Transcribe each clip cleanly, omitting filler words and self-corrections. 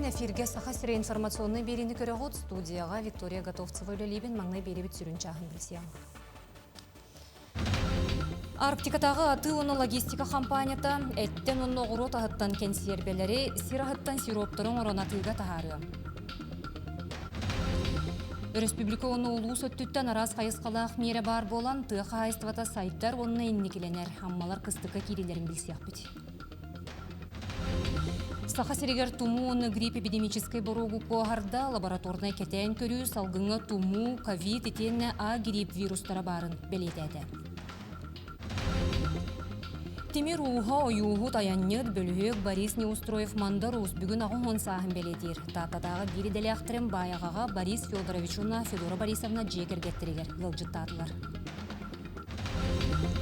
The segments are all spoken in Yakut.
күн эфиргэ Саха сирэ информационнай биэриини көрөҕүт. Студияҕа Виктория Готовцева үлэлиибин. Маҥнай биэрэбит сүрүн чааһын билсиэҕиҥ. Арктикатааҕы атыы уонна логистика хампаанньата эттэн уонна оҕуруот аһыттан кэнсиэрбэлэри, сир аһыттан сироптары оҥорон атыыга таһаарыа. Өрөспүүбүлүкэ уонна улуус өттүттэн араас хайысхалаах миэрэ баар буолан, тыа хаһаайыстыбата сайдар уонна инникилэнэр. Аммалар кыстыкка киириилэрин билсиэхпит. Саха сиригэр тумуу уонна грипп эпидемическэй боруогу куоһарда, лабораторнай кэтээн көрүү, салгыҥҥа тумуу, ковид итиэннэ А грипп вирустара баарын бэлиэтээтэ. Тимир ууһа, ойууһут, айанньыт, бөлүһүөк Борис Неустроев Мандар Уус бүгүн 80 сааһын бэлиэтиир. Тааттатааҕы биир идэлээхтэрин Баайаҕаҕа Борис Федорович уонна Федора Борисовна дьиэ кэргэттэригэр ыалдьыттаатылар.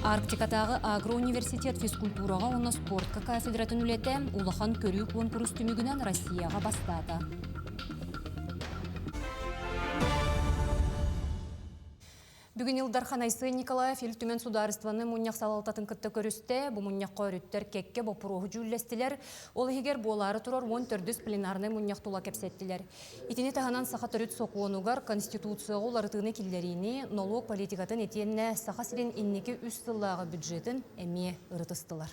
Арктикатааҕы агроуниверситет физкультураҕа уонна спортка кафедратын үлэтэ улахан көрүү куонкурус түмүгүнэн Россияҕа бастаата. Бүгүн Ил Дархан Айсен Николаев Ил Түмэн судаарыстыбаннай мунньах салалтатын кытта көрүстэ. Бу мунньахха өрүттэр кэккэ боппуруоһу дьүүллэстилэр. Ол иһигэр буолаары турар 14 пленарнай мунньах тула кэпсэттилэр. Итини таһынан саха төрүт сокуонугар Конституцияҕа уларытыыны киллэриини, нолуок политикатын итиэннэ Саха сирин инники үс сыллааҕы бюджетын эмиэ ырытыстылар.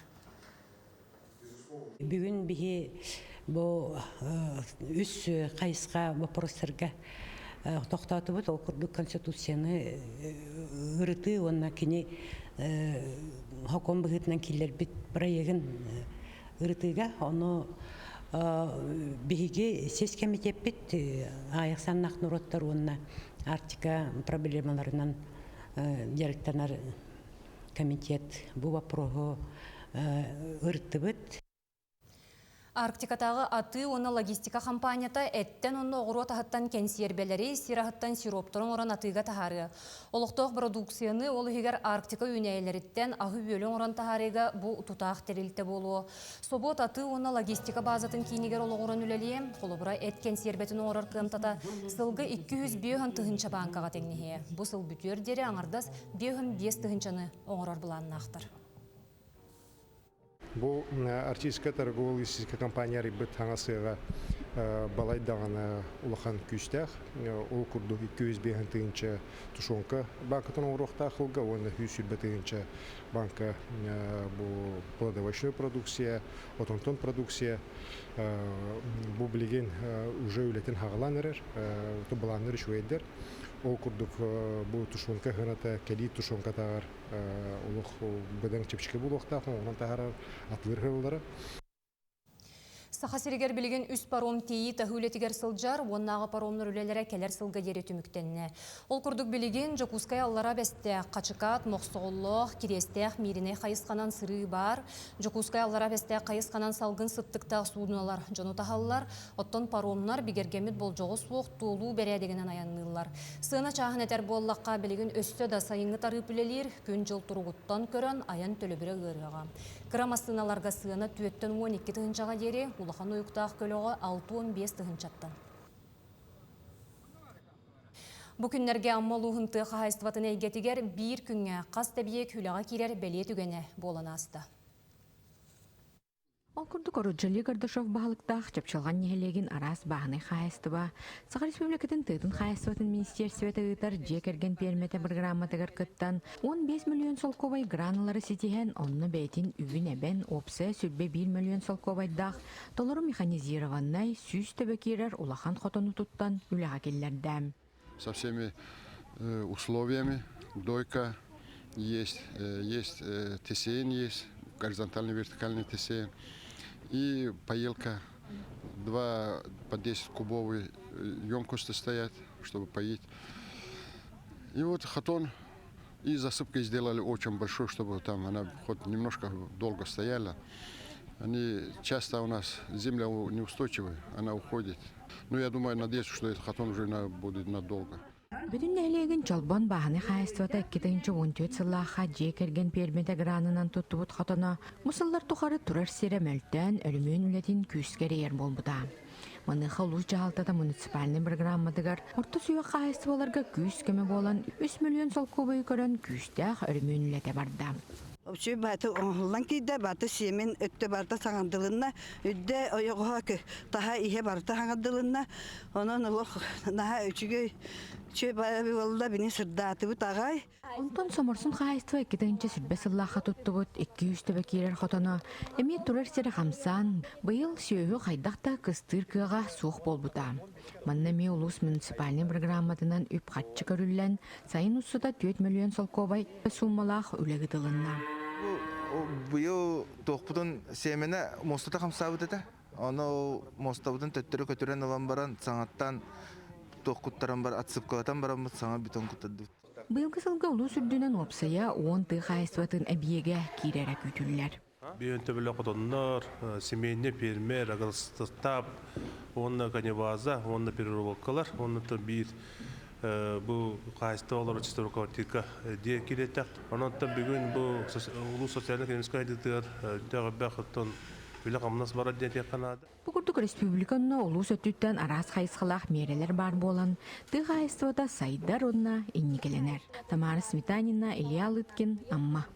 Бүгүн биһи бу үс хайысха боппуруостарга тохтоотубут. Ол курдук Конституцияны ырытыы уонна кини сокуон быһыытынан киллэрбит проегын ырытыыга. Ону биһиги сис кэмитиэппит аайахсаннаах норуоттар уонна Арктика проблемаларынан дьарыктанар комитет бу вопроһу ырыттыбыт. Арктикатааҕы атыы уонна логистика хампаанньата эттэн уонна оҕуруот аһыттан кэнсиэрбэлэри, сир аһыттан сироптары оҥорон атыыга таһаарыа. Олохтоох бородууксуйаны, ол иһигэр Арктика үүнээйилэриттэн аһы-үөлү оҥорон таһаарыыга бу тутаах тэрилтэ буолуо. Собуот атыы уонна логистика баазатын киинигэр олоҕуран үлэлиэ. Холобура, эт кэнсиэрбэтин оҥорор кыамтата сылга 205 тыһыынча бааҥкаҕа тэҥнэһиэ. Бу сыл бүтүөр диэри аҥардас 55 тыһыынчаны оҥорор былааннаахтар. Бу Арктическая торгово-логистическая компания арыйбыт саҥа сыаҕа балай даҕаны улахан күүстээх. Ол курдук 205 тыһыынча тушенка баанкатын оҥоруохтаах ылга уонна 120 тыһыынча банка бу плодовочной продукция, отонтон продукция бу билигин уже үлэтин хаҕалаан эрэр, былааннар үчүгэйдэр. Ол курдук бу тушенка сыаната кэлии тушенкатааҕар олох быдан чэпчэки буолуохтаах, оҥорон таһаарар атыыр сыллара. Саха сиригэр билигин үс паром тиэйии таһыы үлэтигэр сылдьар, уоннааҕы паромнар үлэлэрэ кэлэр сылга диэри түмүктэннэ. Ол курдук билигин Дьокуускай Аллара Бэстээх, Хачыкаат, Мохсоҕоллоох, Кириэстээх, Мииринэй хайысханан сырыы баар. Дьокуускай Аллара Бэстээх хайысханан салгын сыттыктаах суудуналар дьону таһаллар, оттон паромнар бигэргэммит болдьоҕо суох туолуу бэрээдэгинэн айанныыллар. Сыана чааһын этэр буоллахха, билигин өссө да сайыҥҥы тарыып үлэлиир, күн-дьыл туругуттан көрөн айан төлөбүрэ ыарыаҕа. Кыра массыыналарга сыана түөттэн 12 тыһыынчаҕа диэри, улахан уйуктаах көлөҕө 65 тыһыынчаттан. Бу күннэргэ Амма улууһун тыа хаһаайыстыбатын эйгэтигэр биир күҥҥэ хас да эбийиэк үлэҕэ киирэр бэлиэ түгэнэ буолан ааста. Ол курдук Оруджали Гардашов баһылыктаах Чапчылҕан нэһилиэгин араас бааһынай хаһаайыстыба Саха Республикатын тыатын хаһаайыстыбатын министиэрстибэтэ ыытар дьиэ кэргэн пиэрмэтэ бырагырааматыгар кыттан 15 мөлүйүөн солкуобай граналары ситиһэн, онно бэйэтин үбүн эбэн, уопсайа 101 мөлүйүөн солкуобайдаах толору механизированнай 100 төбө киирэр улахан хотону туттан үлэҕэ киллэрдэ. Со всеми условиями дойка есть, есть ТСН есть, горизонтальный, вертикальный ТСН и поилка два по 10 кубовые емкости стоят, чтобы поить. И вот хотон и засыпкой сделали очень большой, чтобы там она хоть немножко долго стояла. Они часто у нас земля неустойчивая, она уходит. Ну, я думаю, надеюсь, что этот хотон уже будет надолго. Бүтүн нэһилиэгин Чолбон бааһынай хаһаайыстыбата 2014 сыллаахха дьиэ кэргэн пиэрмэтэ гранынан туттубут хотоно бу сыллар тухары турар сирэ мөлтөөн, өрөмүөн үлэтин күүскэ эрэйэр буолбута. Маныаха улуус дьаһалтата муниципальнай программатыгар орто сүһүөх хаһаайыстыбаларга күүс-көмө буолан 3 мөлүйүөн солкуобайы көрөн күүстээх өрөмүөн үлэтэ барда. Үчүгэй баайта оҥоһуллан киирдэ, барыта сиэмин өттө барыта саҥардылынна, үрдэ ойоҕоһо таһа иһэ барыта саҥардылынна. Онон олох наһаа үчүгэй үчүгэй баайа буолла, бини сырдаатыбыт аҕай. Онтон Соморсун хаһаайыстыба 2020 сыллаахха туттубут 200 төбө киирэр хотоно эмиэ турар сирэ хамсаан, быйыл сүөһү хайдах да кыстыыр кыаҕа суох буолбута. Манна эмиэ улуус муниципальнай программатынан үп-харчы көрүллэн, сайын устата 4 мөлүйүөн солкуобай сууммалаах үлэ ыытылынна. Быйыл туохпутун сиэмэнэ муостата хамсаабыт этэ. Ону муостабытын төттөрү көтүрэн ылан баран саҥаттан туох куттаран бар отсыпкалатан бараммыт саҥа бетон куттардыбыт. Быйылгы сылга улуус үрдүнэн уопсайа 10 тыа хаһаайыстыбатын эбийиэгэ киирэрэ күүтүллэр. Биэн төбөлө хотоннор, семейный фермер, агростартап уонна коневаза уонна переработкалар уонна биир бу хаһаайыстыба олороччу руководитель диэн киирэтэх. Онон бүгүн бу улуус социально-экономическай сайдыытыгар төҕөбөх оттон үлэ-хамнас барар диэн этиэххэ наада. Бу курдук республика онно улуус өттүттэн араас хайысхалаах миэрэлэр баар буолан, тыа хаһаайыстыбата сайдар уонна инникилэнэр. Тамара Сметанина, Илья Лыткин, Амма.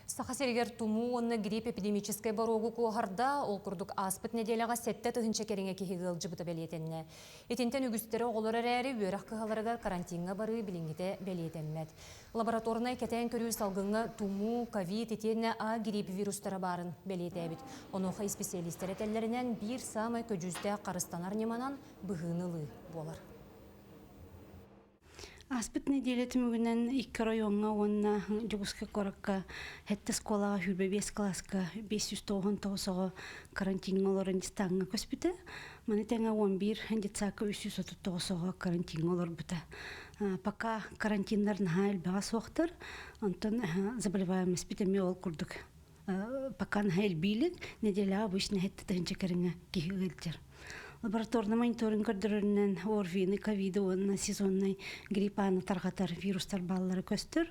Саха сиригэр тумуу уонна грипп эпидемическэй боруогу куоһарда, ол курдук ааспыт нэдиэлэҕэ 7000 кэриҥэ киһи ыалдьыбыта бэлиэтэннэ. Итинтэн үгүстэрэ оҕолор эрээри үөрэх кыһаларыгар карантиҥҥа барыы билиҥҥитэ бэлиэтэммэт. Лабораторнай кэтээн көрүү салгыҥҥа тумуу, ковид итиэннэ А грипп вирустара баарын бэлиэтээбит. Онуоха исписэлиистэр этэллэринэн, биир саамай көдьүүстээх харыстанар ньыманан быһыыны ылыы буолар. Ааспыт нэдиэлэ түмүгүнэн икки оройуоҥҥа уонна Дьокуускай куоракка сэттэ оскуолаҕа 25 кылааска 599 оҕо карантиҥҥа олорон дистаҥҥа көспүтэ. Маны тэҥэ 11 детсадка 339 оҕо карантиҥҥа олорбута. Пока карантиннар наһаа элбэҕэ суохтар, онтон заболеваемость эмиэ ол курдук пока наһаа элбиилик, нэдиэлэҕэ обычно сэттэ тыһыынча кэриҥэ киһи ыалдьар. Лабораторный мониторинг көрдөрөрүнэн ОРВИ-ны, ковиды уонна сезоннай грипп ааны тарҕатар вирустар бааллара көстөр.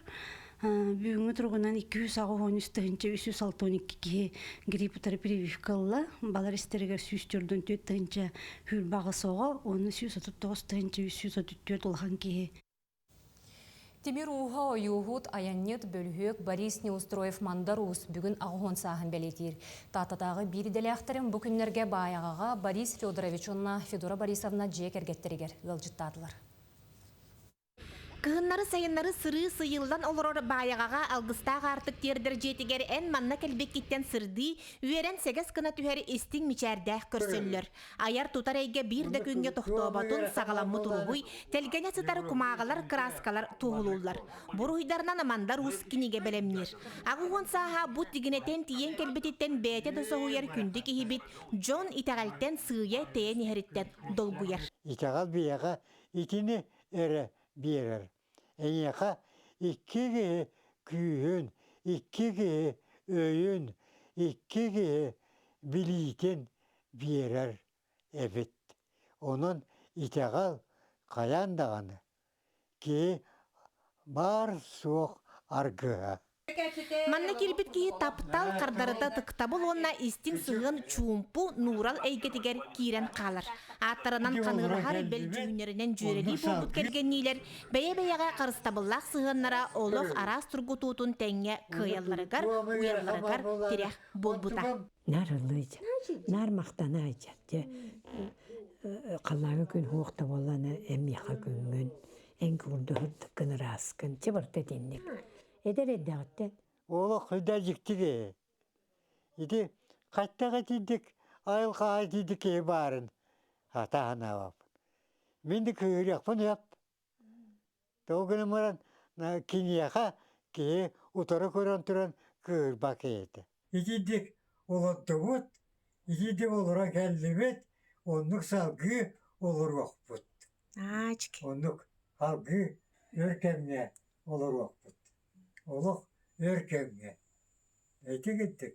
Бүгүҥҥү туругунан 283 тыһыынча 362 киһи грипп утары прививка ылла. Балар истэригэр 144 тыһыынча хүрбаҕыс оҕо уонна 139 тыһыынча 334 улахан киһи. Тимир ууһа ойууһут, айанньыт, бөлүһүөк Борис Неустроев-Мандар Уус бүгүн аҕыһон сааһын бэлиэтиир. Тааттатааҕы биир идэлээхтэрин бу күннэргэ Баайаҕаҕа Борис Федорович уонна Федора Борисовна дьиэ кэргэттэригэр ыалдьыттаатылар. Кыһыннары-сайыннары сырыы сыйыллан олорор Баайаҕаҕа алгыстаах аартык тиэрдэр дьиэтигэр эн манна кэлбиккиттэн сырдыы, үөрэн сэгэс гына түһэр истиҥ мичээрдээх көрсөллөр. Айар-тутар эйгэ биир да күҥҥэ тохтооботун саҕаламмыт уруһуй, тэлгэнэ сытар кумааҕылар, кырааскалар туоһулууллар. Буруһуйдарынан Амандар Уус кинигэ бэлэмниир. 80 сааһа бу тигинэтэн тиийэн кэлбититтэн бэйэтэ да соһуйар күндү киһибит дьон итэҕэлтэн сыыйа тэйэн иһэриттэн долгуйар. Итэҕэл биһиэхэ итини эрэ биэрэр. Эйиэхэ икки киһи күүһүн, икки киһи өйүн, икки киһи билиитин биэрэр эбит. Онон итэҕэл хайаан даҕаны киһи баар-суох аргыһа. Манна киирбит киһи таптал, хардарыта ытыктабыл уонна истиҥ сыһыан чуумпу, нуурал эйгэтигэр киирэн хаалар. Ааттарынан ханыылаһар, бэл дьүһүннэринэн дьүөрэлии буолбут кэргэнниилэр бэйэ-бэйэҕэ харыстабыллаах сыһыаннара олох араас тургутуутун тэҥҥэ кыайалларыгар, уйалларыгар тирэх буолбута. Наар ыллыйдьа, наар махтанаайдьа. Дьэ, халлааҥҥа күн суох да буоллаҕына, эн миэхэ күҥҥүн, эн курдук ырааскын, чэ барыта итинник. Эдэр эрдэҕиттэн. Олох сүрдээх дьикти киһи. Ити хаттах итинник айылҕаҕа итинник киһи баарын сатаан аабаппын. Мин да кыыһырыахпын сөп. Тоҕо гынан баран киниэхэ киһи утары көрөн туран кыыһырбат киһитэ. Итинник олордубут, итинник олорон кэллибит, оннук салгыы олоруохпут. Оннук салгыы өр кэмҥэ олоруохпут. Олох өр кэмҥэ. Ити курдук.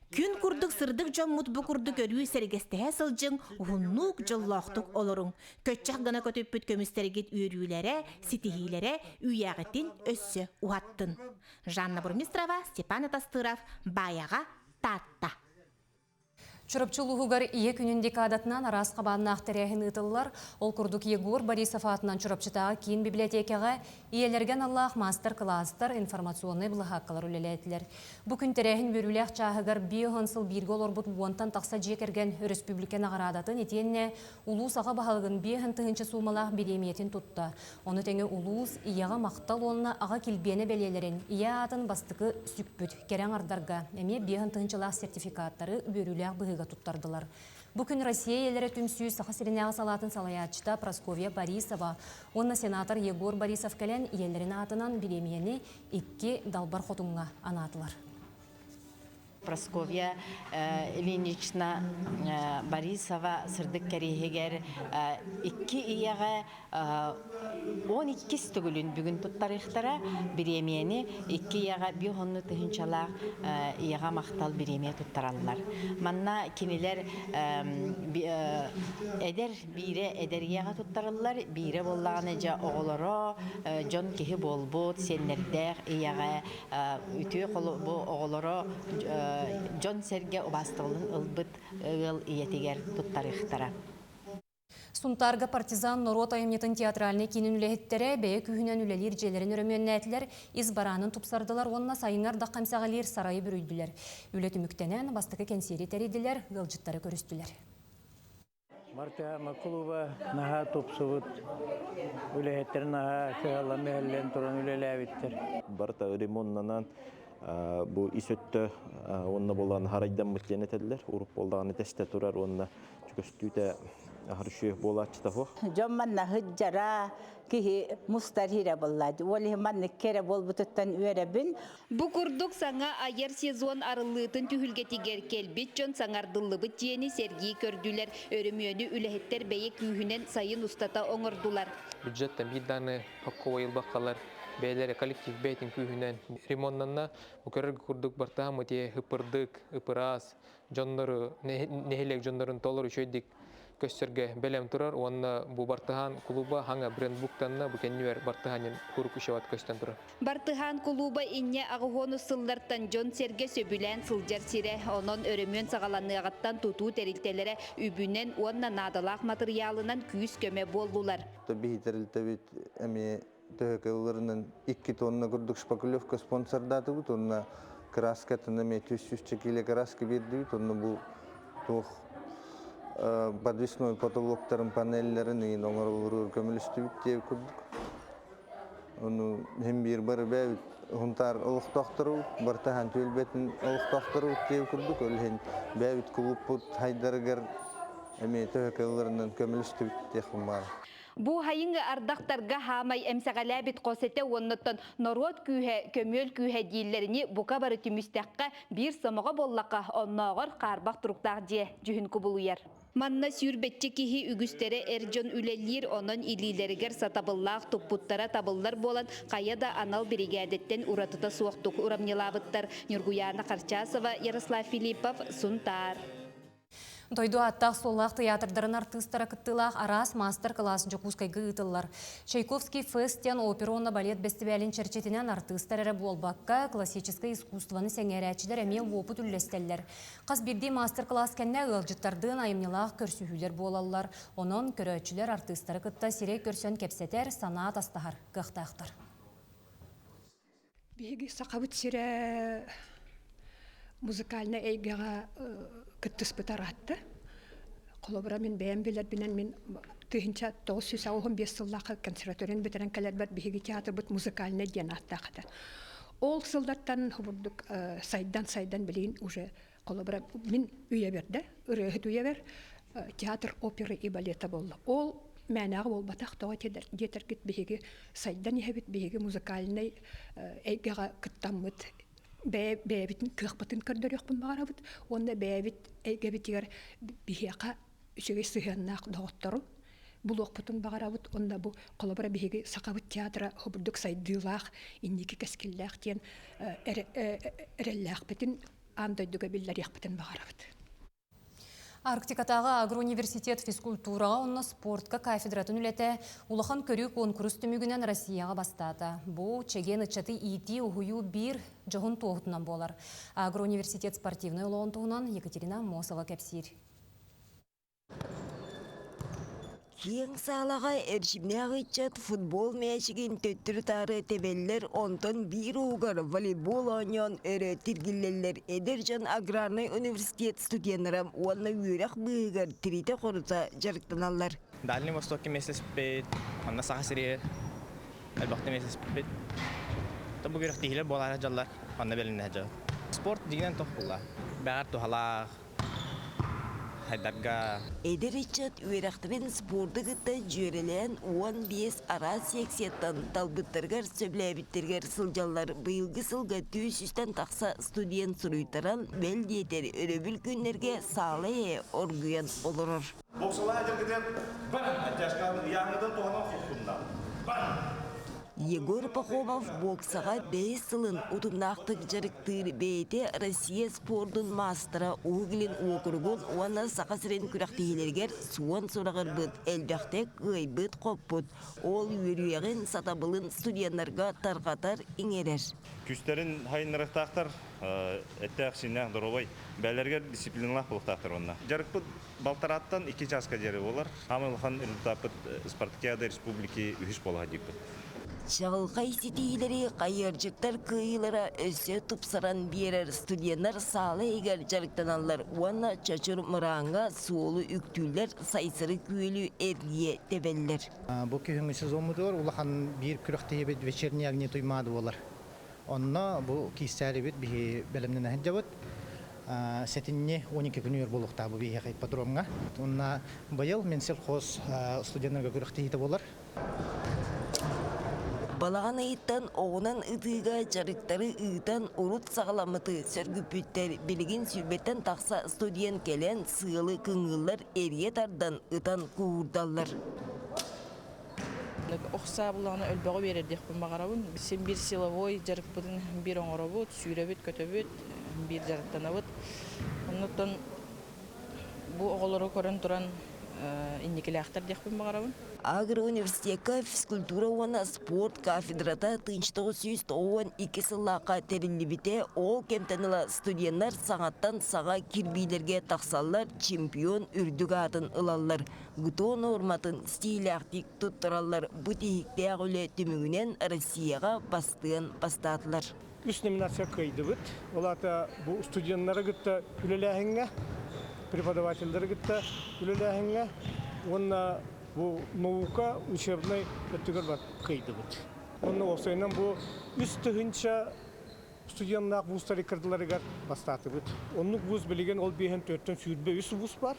Күн курдук сырдык дьоммут бу курдук өрүү сэргэстэһэ сылдьыҥ, уһуннук, дьоллоохтук олоруҥ. Көччөх гына көтүппүт көмүстэргит үөрүүлэрэ, ситиһиилэрэ үйэҕитин өссө уһаттын. Жанна Бурмистрова, Степан Атастыров, Баайаҕа, Таатта. Чурапчы улууһугар Ийэ күнүн декадатынан араас хабааннаах тэрээһин ыытыллар. Ол курдук Егор Борисов аатынан Чурапчытааҕы киин библиотекаҕа ийэлэргэ аналлаах маастар-кылаастар, информационнай былаһааккалар үлэлээтилэр. Бу күн тэрээһин үөрүүлээх чааһыгар биэһон сыл бииргэ олорбут уонтан тахса дьиэ кэргэн өрөспүүбүлүкэ наҕараадатын итиэннэ улуус аҕа баһылыгын 50 тыһыынча суумалаах бириэмийэтин тутта. Ону тэҥэ улуус Ийэҕэ махтал уонна аҕа килбиэнэ бэлиэлэрин ийэ аатын бастакы сүкпүт кэрэ аҥардарга эмиэ 50 тыһыынчалаах сертификаттары үөрүүлээх быһыыга туттардылар. Бу күн Россия ийэлэрэ түмсүү Саха сиринээҕи салаатын салайааччыта Прасковья Борисова уонна сенатор Егор Борисов кэлэн ийэлэрин аатынан бириэмийэни икки далбар хотуҥҥа анаатылар. Прасковья Ильинична Борисова сырдык кэриэһигэр икки ийэҕэ 12-ис төгүлүн бүгүн туттарыахтара бириэмийэни икки ийэҕэ биир онну тыһыынчалаах ийэҕэ махтал бириэмийэ туттараллар. Манна кинилэр эдэр биирэ эдэр ийэҕэ туттарыллар, биирэ буоллаҕына дьэ оҕолоро дьон киһи буолбут, сиэннэрдээх ийэҕэ үтүө бу оҕолоро дьон-сэргэ убаастабылын ылбыт ыал ийэтигэр туттарыахтара. Сунтаарга партизан норуот айымньытын театральнай киинин үлэһиттэрэ бэйэ күүһүнэн үлэлиир дьиэлэрин өрөмүөннээтилэр, ис бараанын тупсардылар уонна сайыҥҥы ардахха эмсэҕэлиир сарайы бүрүйдүлэр. Үлэ түмүктэнэн, бастакы кэнсиэри тэрийдилэр, ыалдьыттары көрүстүлэр. Мартыама кулуба наһаа тупсубут, үлэһиттэр наһаа кыһаллан-мүһэллэн туран үлэлээбиттэр. Барыта ремоннанан бу ис өттө уонна буолан харайдаммыт диэн этэллэр. Уруп буоллаҕына тэстэ турар уонна көстүүтэ аһары үчүгэй буолааччыта суох. Дьон манна сылдьара киһи мустар иһирэ буолла. Ол иһин маннык кэрэ буолбутуттан үөрэбин. Бу курдук саҥа айар сезон арыллыытын түһүлгэтигэр кэлбит дьон саҥардыллыбыт дьиэни сэргии көрдүлэр, өрөмүөнү үлэһиттэр бэйэ күүһүнэн сайын устата оҥордулар. Бюджеттан биир даҕаны хоккуой ылбаккалар бэйэлэрэ коллектив бэйэтин күүһүнэн ремоннанна. Бу көрөргө курдук бартаһаммыт ыпырдык, ыпыраас, дьоннору, нэһилиэк дьоннорун толору үчүгэйдик көстөргө бэлэм турар уонна бу Бартыһаан кулууба хаҥа брендбуктанна бу кэннибэр Бартыһаанин куруук үчүгэйбат көстөн турар. Бартыһаан кулууба инньэ аҕыһуону сыллартан дьон-сэргэ сөбүлээн сылдьар сирэ, онон өрөмүөн саҕаланыаҕыттан тутуу тэрилтэлэрэ үбүнэн уонна наадалаах матырыйаалынан күүс-көмө буоллулар. Биһи тэрилтэбит эмиэ төһө кылларынан 2 тонна курдук шпаклевка спонсордаатыбыт уонна краскатын эмиэ 300 кило краска биэрдибит уонна бу туох подвесной потолоктарын панелларын ыйын оҥороллоругар көмөлөстүбүт диэбит курдук ону иһин биир бары бэйэбит Хунтаар олохтоохторубут Бартаһаан түөлбэтин олохтоохторубут диэбит курдук ол иһин бэйэбит кулууппут хайдарыгар эмиэ төһө кылларынан көмөлөстүбүт диэхпин баҕарабын. Бу хайыҥы ардахтарга хаамай эмсэҕэлээбит хос этэ уоннаттан норуот күүһэ, көмүөл күүһэ дииллэрини бука бары түмүстэххэ, биир сомоҕо буоллахха, оннооҕор хаарбах туруктаах дьиэ дьүһүн кубулуйар. Манна сүүрбэччэ киһи үгүстэрэ эр дьон үлэлиир, онон илиилэригэр сатабыллаах туппуттара табыллар буолан, хайа да анал биригээдэттэн уратыта суохтук урамньылаабыттар. Ньургуйаана Харчасова, Ярослав Филиппов, Сунтаар. Дойду ааттаах-суоллаах тыйаатырдарын артыыстара кыттыылаах араас маастар-кылаас Дьокуускайга ыытыллар. Чайковский фест диэн опера уонна балет бэстибээлин чэрчитинэн артыыстар эрэ буолбакка, классическай искусствоны сэҥээрээччилэр эмиэ уопут үллэстэллэр. Хас биирдии маастар-кылаас кэннэ ыалдьыттардыын айымньылаах көрсүһүүлэр буолаллар. Онон көрөөччүлэр артыыстары кытта сирэй көрсөн кэпсэтэр, санаа атастаһар кыахтаахтар. Биһиги Сахабыт сирэ музыкальнай эйгэҕэ кыттыспыта ыраатта. Холобура, мин бэйэм билэрбинэн мин 1985 сыллаахха консерваторияны бүтэрэн кэлэрбэр биһиги театрбыт музыкальнай диэн ааттаах этэ. Ол сыллартан курдук сайдан-сайдан билигин уже холобура мин үйэбэр да ырыаһыт үйэбэр театр оперы и балета буолла. Ол мээнэҕэ буолбатах тоҕо диэтэргит биһиги сайдан иһэбит биһиги музыкальнай эйгэҕэ кыттаммыт бэйэбитин кыахпытын көрдөрүөхпүн баҕарабыт уонна бэйэбит эйгэбитигэр биһиэхэ үчүгэй сыһыаннаах доҕоттору булуохпутун баҕарабыт уонна бу холобура биһиги сахабыт театра хобурдук сайдыылаах инники кэскиллээх диэн эрэллээхпитин аан дойдуга биллэриэхпитин баҕарабыт. Арктикатааҕы агроуниверситет физкультураҕа уонна спортка кафедратын үлэтэ улахан көрүү куонкурус түмүгүнэн Россияҕа бастаата. Бу чэгиэн ыччаты иитии-уһуйуу биир дьоһун туоһутунан буолар. Агроуниверситет спортивнай олоҕун туһунан Екатерина Аммосова кэпсиир. Киэҥ саалаҕа эрчимнээх ыччат футбол мээчигин төттөрү-таары тэбэллэр, онтон биир уһугар волейбол оонньоон өрө тиргиллэллэр. Эдэр дьон аграрнай университет студеннара уонна үөрэх быыһыгар тиритэ-хорута дьарыктаналлар. Дальний Востокка миэстэлэспиппит, онно Саха сиригэр элбэхтэ миэстэлэспиппит. Бу күрэхтэһиилэр буолаары дьаллар, онно бэлэмнэһэ дьон. Спорт дьиҥинэн туох буолла? Бэҕэр туһалаах, хайдарга. Эдэр ыччат үөрэхтэрин спорду кытта дьүөрэлээн 15 араас секцияттан талбыттарыгар сөбүлээбиттэригэр сылдьаллар. Быйылгы сылга 400-тэн тахса студент суруйтаран, бэл диэтэр, өрөбүл күннэргэ саала иһэ оргуйан олорор. Боксалаах эдэргитин бар, оттяжкаларын ыйааһыҥҥытын туһанан хоттунна. Бар! Егор Пахомов боксаҕа бэһис сылын утумнаахтык дьарыктыыр бэйэтэ Россия спордун маастара Уһук Илин уокуругун уонна Саха сирин күрэхтэһиилэригэр суон сураҕырбыт, элбэхтик кыайбыт-хоппут, ол үөрүйэҕин, сатабылын студеннарга тарҕатар, иҥэрэр. Күстэрин хайыннарыахтаахтар, эттээх-сииннээх, доруобай, бэйэлэригэр дисциплиналаах буолуохтаахтар уонна. Дьарыкпыт Балтарааттан икки чааска диэри буолар. Хаамай улахан результаппыт Спартакиада республики үһүс буола сылдьыппыт. Чаҕылхай ситиһиилэри хайыарчыктар кыайыылара өссө тупсаран биэрэр студеннар саала иһигэр дьарыктаналлар уонна Чочур Мырааҥҥа суолу үктүүллэр, Сайсары күөлү эргийэ тэбэллэр. Бу күһүҥҥү сезоммутугар улахан биир күрэхтэһиибит вечерний огни Туймаады буолар. Онно бу киирсээрибит биһи бэлэмнэнэ сылдьабыт. Сэтинньи 12 күнүгэр буолуохтаах бу биһиэхэ ипподромҥа. Уонна быйыл Минсельхоз студеннарга күрэхтэһиитэ буолар. Балаҕан ыйыттан оҕунан ытыыга дьарыктары ыытан урут саҕаламмыты сөргүппүттэр. Билигин сүүрбэттэн тахса студент кэлэн сыалы кыҥыыллар, эрийэ тардан ытан куурдаллар. Ох саабылаҕына өлбөҕү биэрэр диэхпин баҕарабын. Син биир силовой дьарыкпытын биир оҥоробут, сүүрэбит, көтөбүт, биир дьарыктанабыт. Оннуттан бу оҕолору көрөн туран инникилээхтэр диэхпин баҕарабын. Агроуниверситекка физкультура уонна спорт кафедрата 1992 сыллаахха тэриллибитэ. Ол кэмтэн ыла студеннар саҥаттан саҥа кирбиилэргэ тахсаллар, чемпион үрдүк аатын ылаллар. ГТО нуорматын стиилээхтик туттараллар. Бу тиһиктээх үлэ түмүгүнэн Россияҕа бастыан бастаатылар. Үс номинация кыайдыбыт. Ол аата бу студеннары кытта үлэлээһиҥҥэ, преподавателлэри кытта үлэлээһиҥҥэ уонна бу наука учебнай өттүгэр бар кыайдыбыт. Уонна уопсайынан бу үс тыһыынча студеннаах вузтар иккардыларыгар бастаатыбыт. Оннук вуз билигин ол биэһин төртөн сүүрбэ үс вуз бар.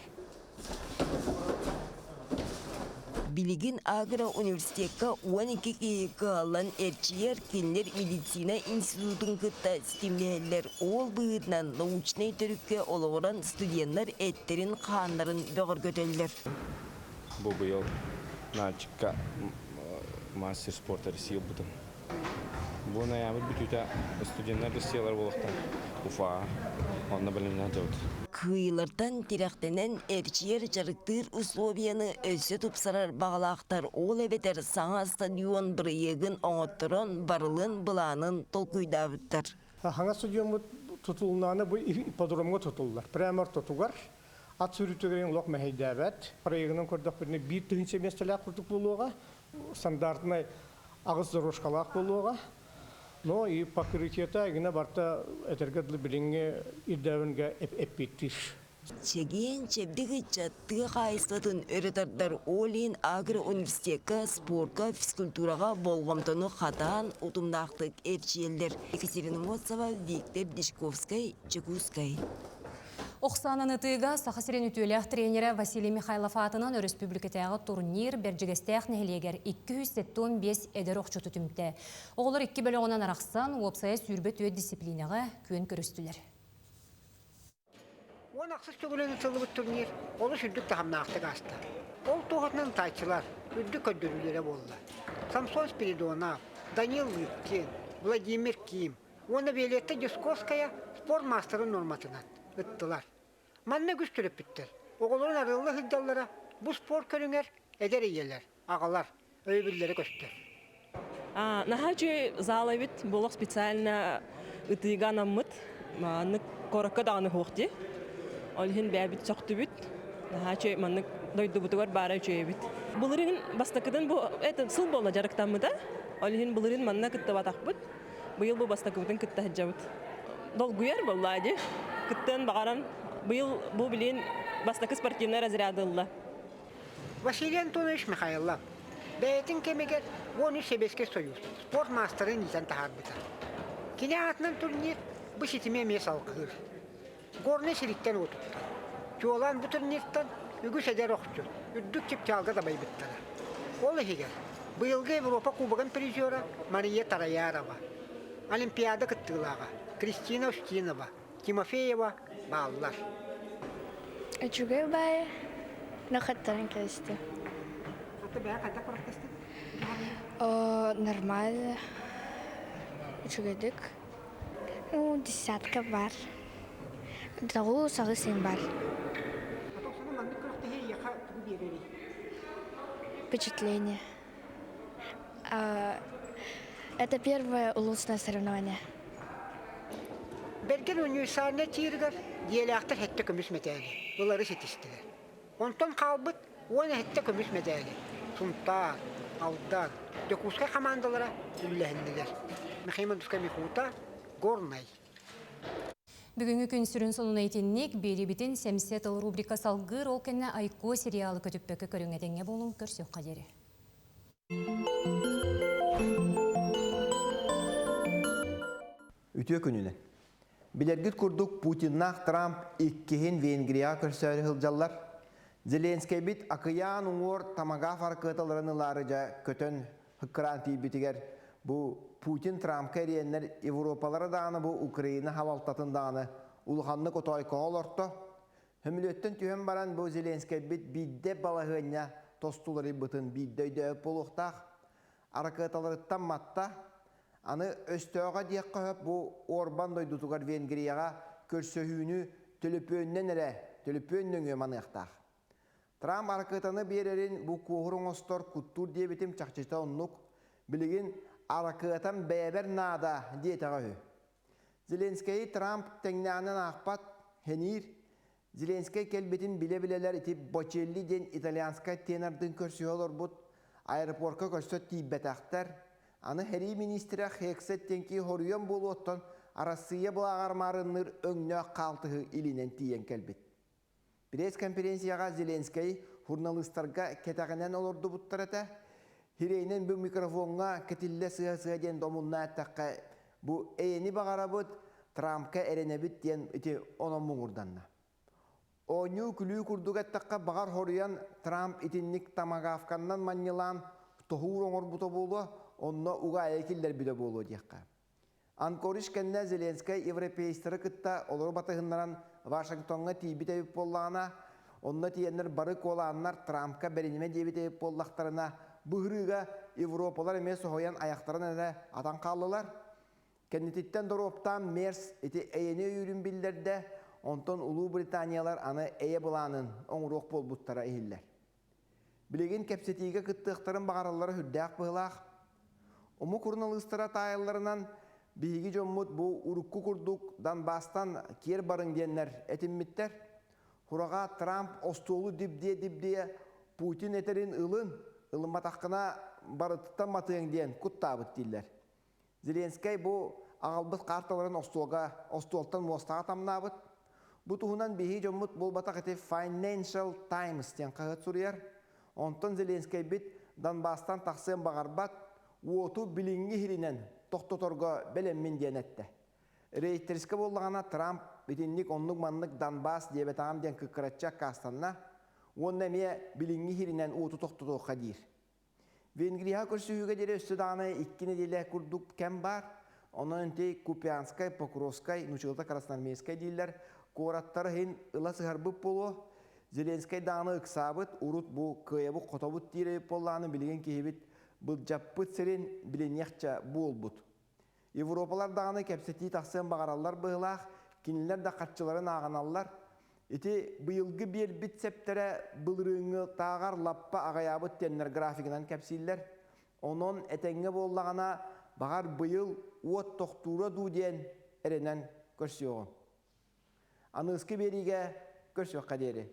Билигин агро-университекка 12 киһи кыһаллан эрчийэр, кинилэр медицина институтун кытта ситимнэһэллэр. Ол быһыытынан научнай төрүккэ олоҕуран студеннар эттэрин-хааннарын бөҕөргөтөллөр. Бу быйыл Нальчикка мастер спорта России ылбытым. Бу ноябрь бүтүүтэ студеннар Россиялар буолуохтан Уфаҕа онно бэлэмнээх дьабыт. Кыайыылартан тирэхтэнэн эрчийэр дьарыктыыр условияны өссө тупсарар баҕалаахтар ол эбэтэр саҥа стадион бырайыагын оҥотторон барылын былаанын толкуйдаабыттар. Хаҥас стадиоммут тутулунааны бу ипподромҥа тутуллар. Прямо ортотугар ат сүүрүүтүгэр олох мэһэйдээбэт. Проегынан көрдөхпүтүнэ биир тыһыынча миэстэлээх курдук буолуоҕа. Стандартнай аҕыс дорожкалаах буолуоҕа. Но и покрытиета игинэ барта этэргэ дылы билиҥҥи ирдээбингэ эппиэттиир. Чэгиэн чэбдик ыччат тыа хаһаайыстыбатын өрө тардар Олин агро-университекка спорка, физкультураҕа болҕомтону хатаан утумнаахтык эрчийэллэр. Екатерина Моцова, Виктор Дичковскай, Дьокуускай. Охсаанан ытыыга Саха сирин үтүөлээх тренерэ Василий Михайлов аатынан өрөспүүбүлүкэтээҕи турнир Бэрдьигэстээх нэһилиэгэр 275 эдэр охчуту түмтэ. Оҕолор икки бөлөҕүнэн арахсан, уопсайа 24 дисциплинэҕэ күөн көрүстүлэр. Уон ахсыс төгүлүн ытыллыбыт турнир олус үрдүк таһымнаахтык ааста. Ол туоһутунан ытааччылар үрдүк көрдөрүүлэрэ буолла. Самсон Спиридонов, Данил Лыткин, Владимир Ким, уонна Виолетта Дюсковская спорт маастарын нуорматынан ыттылар. Манна үгүс төрөппүттэр. Оҕолорун арыалла сылдьаллара бу спорт көрүҥэр эдэр ийэлэр, аҕалар өйөбүллэрэ көстөр. Наһаа үчүгэй зал эбит, буолуох специально ытыыга анаммыт. Маннык куоракка даҕаны суох дии. Ол иһин бэйэбит сөхтүбүт. Наһаа үчүгэй маннык дойдубутугар баара үчүгэй эбит. Былырыын бастакытын бу это сыл буолла дьарыктаммыта. Ол иһин былырыын манна кыттыбатахпыт. Быйыл бу бастакыбытын кытта сылдьабыт. Долгуйар буоллаа дии. Кыттыан баҕаран быйыл бу билин бастакы спортивнай разряд ылла. Василий Антонович Михайлов бэйэтин кэмигэр 13 Сэбиэскэй Союз спорт маастарын иитэн таһаарбыта. Кини аатынан турнир бу ситими эмиэ салгыыр. Горнай сириттэн уотуттар. Чуолаан бу турниртан үгүс эдэр охчут үрдүк чыпчаалга дабайбыттара. Ол иһигэр быйылгы Европа Кубогын призера Мария Тараярова, Олимпиада кыттыылааҕа Кристина Устинова, Тимофеева бааллар. Үчүгэй баайы нахаттаран кэбистим. Аты бэйэ хайдах курактастың? Нормально. Үчүгэйдик. Ну, десятка бар. Тоҕу саҕы син бар. Впечатление. Это первое улусное соревнование. Бэргэн универсальнай тииригэр дьиэлээхтэр сэттэ көмүс мэтээли ылары ситистилэр. Онтон хаалбыт 17 көмүс мэдээли Сунтаар, Алдан, Дьокуускай хамаандалара үллэһиннилэр. Михаил Мандускай Михута, Горнай. Бүгүҥҥү күн сүрүн сонуна итинник, биэрибитин Сэмсэ тыл рубрика салгыыр, ол кэннэ Айко сериалы көтүппэккэ көрүҥ этэҥҥэ буолуҥ, көрсүөххэ диэри. Үтүө күнүнэн. Билэргит курдук Путиннаах Трамп иккиһин Венгрияҕа көрсөөрү сылдьаллар. Зеленскэйбит акыйаан уҥуор томагавк аракыаталарын ылаары дьэ көтөн һыккыраан тиийбитигэр бу Путин Трампка эриэннэр Европалара даҕаны бу Украина халалтатын даҕаны улаханнык отоойкоҕо олорто. Хөмүлүөттэн түһэн баран бу Зеленскэйбит биирдэ балаһыанньа тосту уларыйбытын биирдэ өйдөөбүт буолуохтаах. Аракыаталарыттан матта. Аны өстөөҕө диэххэ сөп бу Орбан дойдутугар Венгрияҕа көрсөһүүнү төлөпүөнүнэн эрэ төлөпүөн нөҥүө маныахтаах. Трамп аракыатаны биэрэрин бу куоһур оҥостор куттуур диэбитим чахчыта оннук. Билигин аракыатам бэйэбэр наада диэтэҕэ үһү. Зеленскэйи Трамп тэҥнээҕинэн аахпат, хэниир. Зеленскэй кэлбитин билэ-билэлэр ити Бочелли диэн итальянскай тенордыын көрсүһэ олорбут, аэропорка көрсө тиийбэтэхтэр. Аны сэрии миниистирэ Хексет диэн киһи хоруйан буолуоттан Арассыыйа былааҕар маарынныыр өҥнөөх хаалтыһы илинэн тиийэн кэлбит. Пресс-конференцияҕа Зеленскэй журналыыстарга кэтэҕинэн олордубуттар этэ. Хирэйинэн бу микрофоҥҥа кэтиллэ сыа-сыа диэн домунна эттэххэ, бу эйэни баҕарабыт, Трампка эрэнэбит диэн ити онон муҥурданна. Оонньуу-күлүү курдук эттэххэ, баҕар хоруйан Трамп итинник томагавканнан манньылаан тоһуур оҥорбута буолуо, онно угаайа киллэрбитэ буолуо диэххэ. Анкоридж кэннэ Зеленскэй европейцтары кытта олору батыһыннаран Вашингтоҥҥа тиийбит эбит буоллаҕына, онно тиийэннэр бары куолааннар Трампка бэринимэ диэбит эбит буоллахтарына, быһырыыга Европалар эмиэ соһуйан айахтарын эрэ атан хааллылар. Кэннититтэн доруоптаан Мерс ити эйэни өйүүрүн биллэрдэ, онтон Улуу Британиялар аны эйэ былаанын оҥоруох буолбуттара иһиллэр. Билигин кэпсэтиигэ кыттыахтарын баҕараллара сүрдээх быһыылаах. Омук суруналыыстара таайалларынан, биһиги дьоммут бу урукку курдук Донбасстан киэр барыҥ диэннэр этиммиттэр. Хураҕа Трамп остуолу дибдиэ-дибдиэ Путин этэрин ылын, ылымматаххына барытыттан матыаҥ диэн куттаабыт дииллэр. Зеленскэй бу аҕалбыт каарталарын остуолга, остуолтан муостаҕа тамнаабыт. Бу туһунан биһиги дьоммут буолбатах ити Financial Times диэн хаһыат суруйар. Онтон Зеленскэйбит Донбасстан тахсыан баҕарбат, уоту билиҥҥи иһиринэн тохтоторго бэлэммин диэн эттэ. Рейтерскэ буоллаҕына Трамп итинник оннук-маннык Донбасс диэбэтэҕим диэн кыккыраччы аккаастанна уонна эмиэ билиҥҥи иһиринэн уоту тохтотуохха диир. Венгрияҕа көрсүһүүгэ диэри өссө даҕаны икки нэдиэлэ курдук кэм баар. Онон ити Купянскай, Покровскай, нуччалата Красноармейскай дииллэр куораттары иһин ыла сыһарбыт буолуо. Зеленскэй даҕаны ыксаабыт, урут бу кыайабыт-хотобут диир эбит буоллаҕына, билигин киһибит былдьаппыт сирин билиниэхчэ буолбут. Европалар даҕаны кэпсэтии тахсыан баҕараллар быһыылаах, кинилэр да харчыларын ааҕыналлар. Ити быйылгы биэрбит сэптэрэ былырыыҥҥы тааҕар лаппа аҕыйаабыт диэннэр графигынан кэпсииллэр. Онон этэҥҥэ буоллаҕына, баҕар быйыл уот тохтуура дуу диэн эрэнэн көрсүөҕүҥ. Аныгыскы биэриигэ көрсүөххэ диэри.